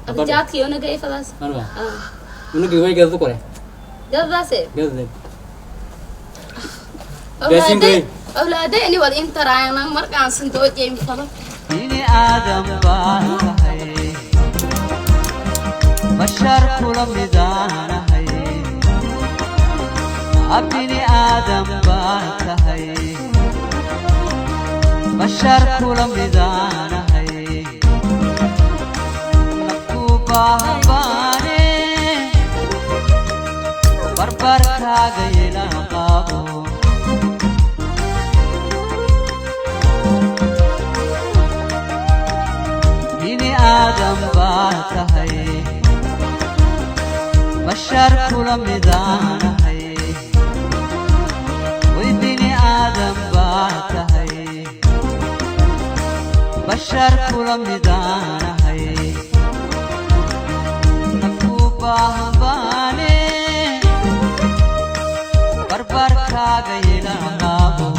Ada jaadka iyo naga ifadaas. Anwa. Ah. Unugi way gadadu kore. Gadadaase. Gadadee. Gaasiin Awlaadey. goy. Awlaadey ni wal intaraayana markaan sandoojay mfalo. Bini aadam baan tahay, bashar kula midaanahay. Bini aadam baan tahay, bashar kula midaanahay. Nafku baahan baane, barbarkaaga ila qabo. Bini aadam baan tahay, bashar kula midaanahay. Way bini aadam baan tahay, bashar kula midaanahay. Nafku baahan baane, barbarkaaga ila qabo.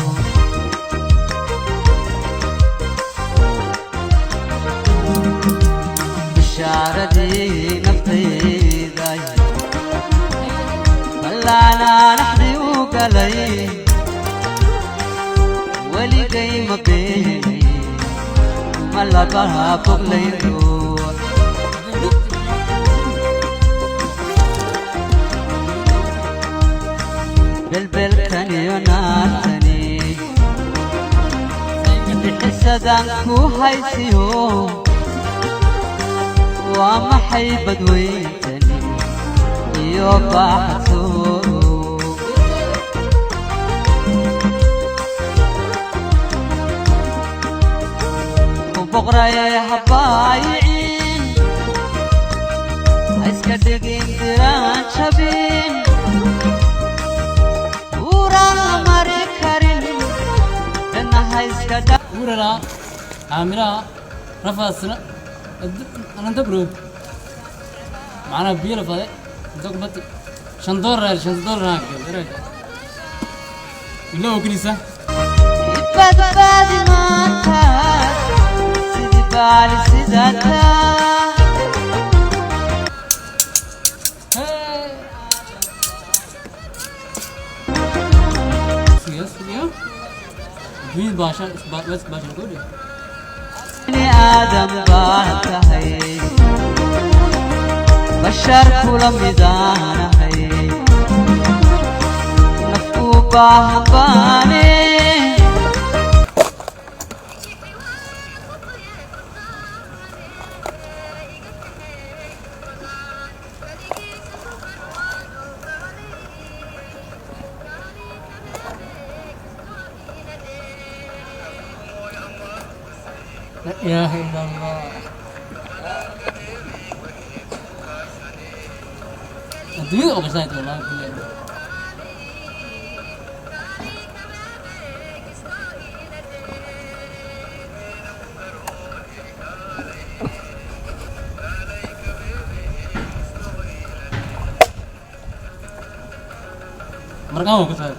Bishaaradii naftayday, ballaanaa naxdii u galay, weligay ma beenay, ma labaha boglay ruux. Belbelkan iyo naartani bixisadaan ku haysiyo, waa maxay badweyntani iyo baaxad? Ku boqrayay habaayicin, ha iska dhigin diraan jabin, uuraan la mari karin dhanna ha iska dha. Urara aamira rafaasna ananta bro. Macnaha biyo la faday inta ku bati 5 doolar, 5 doolar haa ilo ognisa. Badbaadi maanta sidii baali sidata. Sugiya sugiya dunyada baasha bas baasha kodhi. Bini aadam baan tahay, bashar kula midaanahay. Nafku baahan baane. La ilaaha illa Allah. Adduunyada oo gashayd wallahi billahi. Markaan waa ku tahay.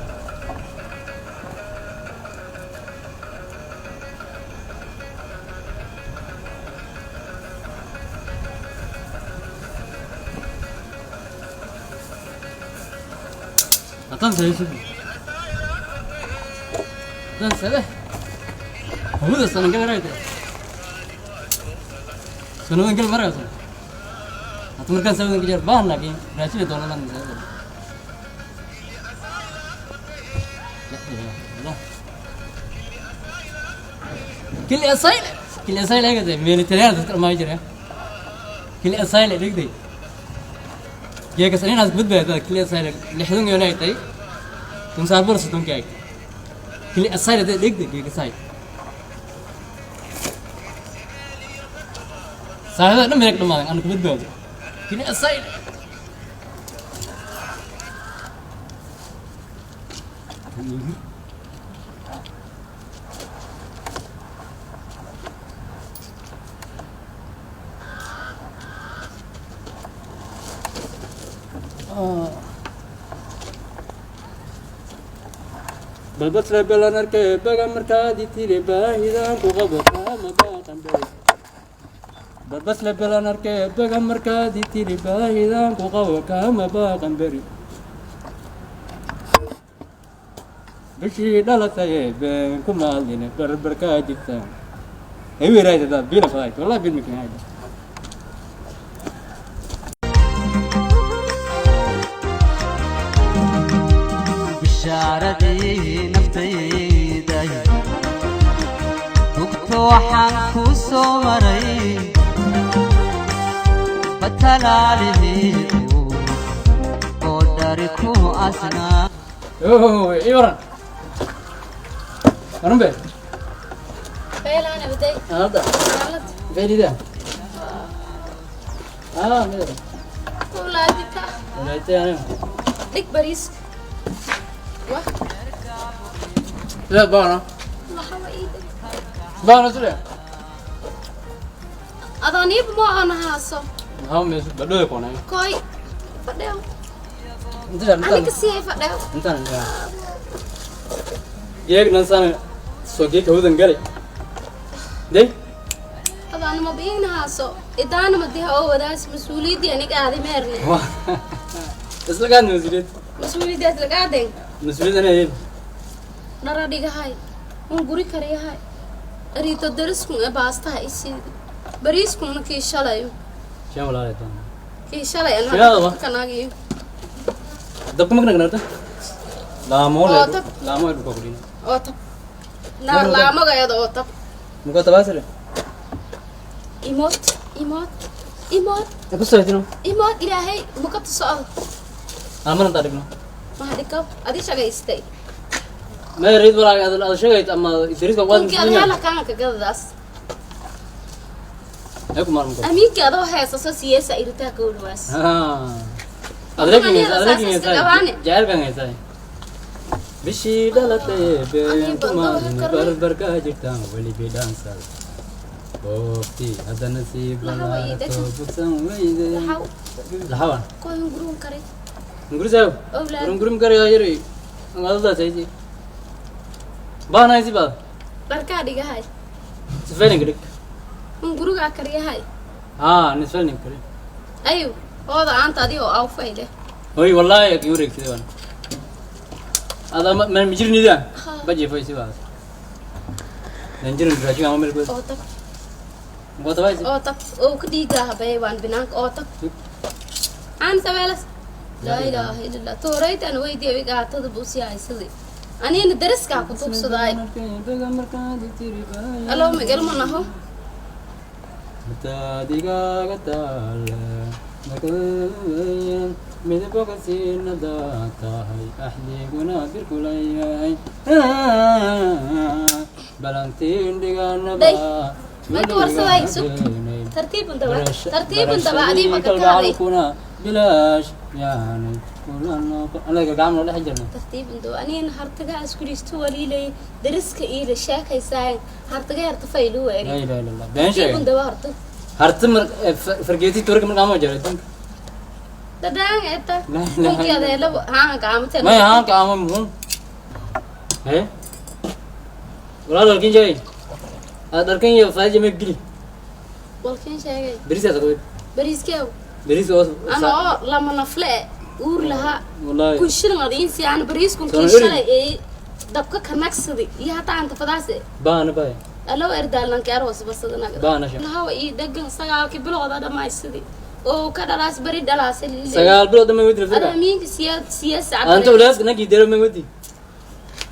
Haddaan sayo sugi. Haddaan sade. Hawada sanan gal raayte. Sanadan gal marayso. Hada markaan sawadan ka jar baahan laakiin raashin doonan lan sade. La ilaha illallah. Kili asayl. Kili asayl ay gaday military dadka ma jira. Kili asayl dhigday. Geekas inaas badbaadada kili asayl 60 iyo naaytay. Tumsaar bor soddon kaag. Kili asayl dhigday geekas ay. Saaxiibada dhan meelay dhamaadan aan ku badbaado. Kili asayl. Balbasle belan arkay baga markaad i tiri baahidaan ku qabo kaama baaqan bay. Basle belan arkee baga markaad i tiri baahidaan ku qabo kaama baaqan beri. Bishii dhalatayee been ku maadline barbarkaa jirtaan. Ewiiraydada bila fadayd wallahi bil mikin hayda. Bishaaradii naftayday bugto waxaan kuu soo maray batalaalihiidu oo dhari ku asnaa. Oh, ii waran. Waran be. Faylaana baday. Hadda. Xaalad. Faylida. Ah, mira. Owlaadita. Walaaytay aniga. Dhig bariiska. Wah. Sida baana. Laxawa ii dhig. Baana sida. Adaniib ma aan haaso. Maxaa meesha badhoy koonay. Koy. Fadhiyo. Inta Aniga sii fadhiyo. Intaan geeg nan sana soo geeg hawdan galay. Day. Adaan ma biin haaso. Idaana ma diha oo wadaas mas'uuliyaddii aniga aaday meerne. Wah. Isla gaan mas'uuliyad. Mas'uuliyaddaas laga aaday. Mas'uuliyad ana yeeb. Dhara dhigahay. Un guri kariyahay. Ariito dariskun ee baastaha isiidi. Bariiskuna kii shalayo. Shan walaalay tan. Kii shalay Shilaada wa? anaa kanagiyo. Dabka makna ganarta. Laamo le. Oo, tab. Laamo le ko kudin. Oo tab. Naar laamagayada oo tab. Muka tabaasire. Imood, imood, imood, Ku soo tino. Imood ilaahay muka tuso. Amana ta dhigno. Mahadhikaw, adi shaqaystay. Ma reed walaa adal adal sheegay ama idriska waad Kunkii ad hela kaanka gadadaas. Ay ku maarmo. Amiinki adoo heesaso siyeesa iritaa kowdhawaas. Ah. Adrekin adrekin Gabaane. jacaylkan haysaa. Bishii dhalatay been ku maalin barbarka jirtaan weli bidhaansal. Boobtii haddana sii balaarato bogsan weyde. Laxaw. Laxawan. Koy unguruun kare. Ngurisayo. Owlaad. Ngurum kare yari. Ngadada saysi. Baana haysi ba. Dharkaa dhigahay. Sifeelin gadik. Ungurugaa kariyahay. Ah, nisfelin kare. Ayu, ooda aanta adi oo awfayle. Hoy wallahi ak yurek sidan. Ada ma mijir nida. Ha. Baje foi siba. Nanjirin rashi ama melko. Oo tab, Ngota bai. oo tab, oo ka dhiigaa habay waan binaanka oo tab. Aan sabeelas. Laa ilaaha illa Allah. Tooraytan weydiiya wigaatada buu sii haysaday. Anina dariskaa ku tuugsadaay. Allow magal ma naho. Matadigaaga taala midabka siinada tahay axdiguna birkulayahay balantiin dhiganaba. Day, ma ka warsaday sug. Tartiibun daba. Tartiibun daba adii ma ka kaaday. Bilaash yani anaga gacmo dhex jirna. Tartiibun daba anina hartagaa isku dhiisto waliilay dariska iila sheekaysaayn hartaga harta faylu weeri. Laa ilaaha illa allah, been sheegay. Tartiibun daba harta. Harta mar fargeeti turka mar gacmo jaray. Dadaan eta. La ilaha Kunkii adeela haan gacmate. May haan ka ama muhun he walaal dharkin sheegay aad dharkan iyo faaja ma geli. Walkiin sheegay. Berisaas qoyd. Bariiskeew. Beris oo Ana oo lama nafle uur lahaa. Wallahi. Kun shilin adiin si aan bariiskun Soo kii eri. Shalay ee dabka ka nagsaday iyo hataa anta fadaase. Baana baay. Allow erdaalanka aroos basadanaga. Baana shan. Lahawa ii dhagan 9-kii bilooda dhammaystiday oo ka dhalaas bari dhalaas. 9 bilood ma wedi ada rafika. Amiinka siya siya anta walaas nagi dero ma wedi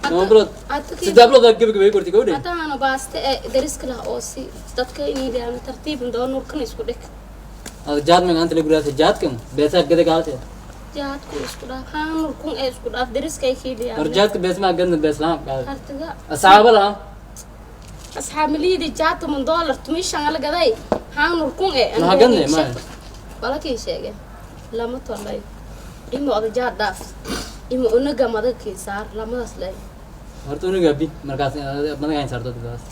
2 bilood. 3 bilood aa gabagabay korti gabadhe. Hataana baaste ee dariska lah oo si dadka inay yidhaahdaan tartiibin doo nuurkan isku dhig. Ad jaad ma anta la guraasa jaadkan beesa gada gaalte. Jaadku isku dhaaf haa nuurkun ee isku dhaaf dariska ay Hor kiiliyaan. Jaadka bees ma gadna bees laha gaad. Hartiga. Asxaaba laha. Asxaab maliyada jaad $10 15 la gaday haa nuurkun ee. Maha gadne ma. Walakii sheege lama tolay ima oda jaad dhaaf ima unaga madagkii saar lamadaas lay. Horta unuga bi markaas madaga saarto dadkaas.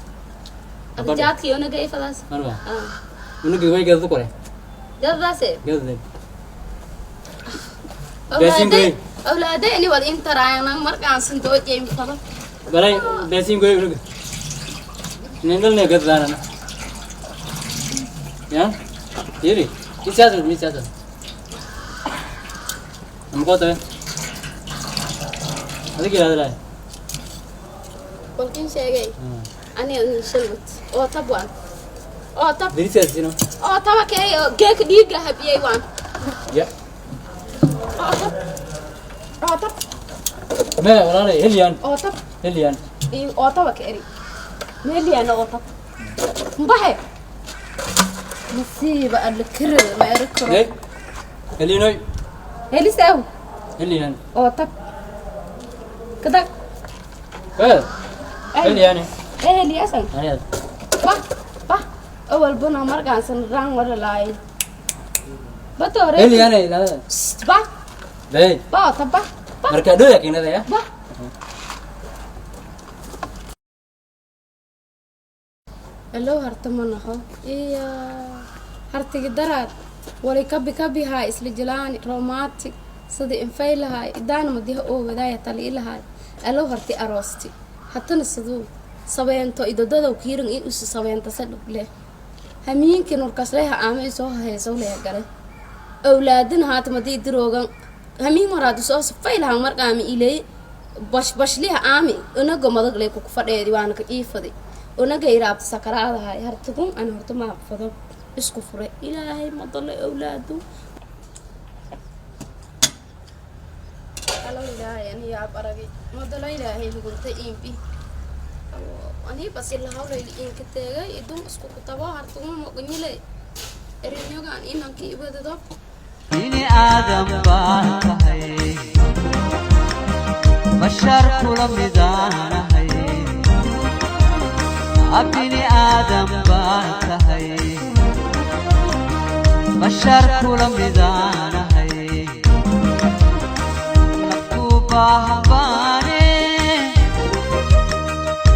Ada jaadkii unaga ifadaas. Marwa. Ah. Unuga way gadadu kore. Daddaase. Gadne beesin goy. Awlaadayni wad intaraayana markaan sandoojay fado. Balay beesin goy unuga nindalne gaddaanana ya. Yiri, isiyaasad mi siyaasad. Ama koo tabe. Adiga ilaadalay. Walkin sheegay aniga nin shalwat oo tab waan oo tab. Beri siyaasino. Oo taba kee geeka dhiiga habiyey waan. Ya. Oo tab, oo tab. Me walaalay heliyaan. Oo tab. Heliyaan. Oo taba ka eri meeliyaana oo tab mbaxe masiiba alla karada ma eri karo. Hey. Helinoy. Helisaaw. Heliyaan. Oo tab kadag. Eh. Heliyaane. Eh, heliyasan. Aniga. Bah bah, awal buna markaansan raan wara laay batore. Heliyaane ilaadalay. Bah. Bay. Bah oo tab bah bah. Marka dhow yakiinada ya. Bah. Alow harta ma naxo iya hartigi daraad wali kabi kabi haa isla jilaani romantic sidii infay lahaay idaana madiha oo wadaaya tali lahaay. Alow harti aroosti hatana siduu sabeento idodadow kiiran in usu sabeenta sadhug leh hamiinki nurkasleha aama isoo haysow leha gale awlaadina haata madii diroogan hamiin horaadu soo safay lahaa markaami ilay bashbashliha aami unaga madagle kuku fadheedi waana ka iifadi unaga iraabta sakaraadahay hartigun an horta maaqfado isku furay ilaahay madalo awlaadu. Alo ilaahay ani yaab aragi madalo ilaahay hugunta iimbi ani bas ilahawlayli iinka teegay idun isku kutabo hartigun moqonyile erinyogaan inanki iwadado. Bini aadam baan tahay, bashar kula midaanahay. Bini aadam baan tahay, bashar kula midaanahay. Naftu baahan.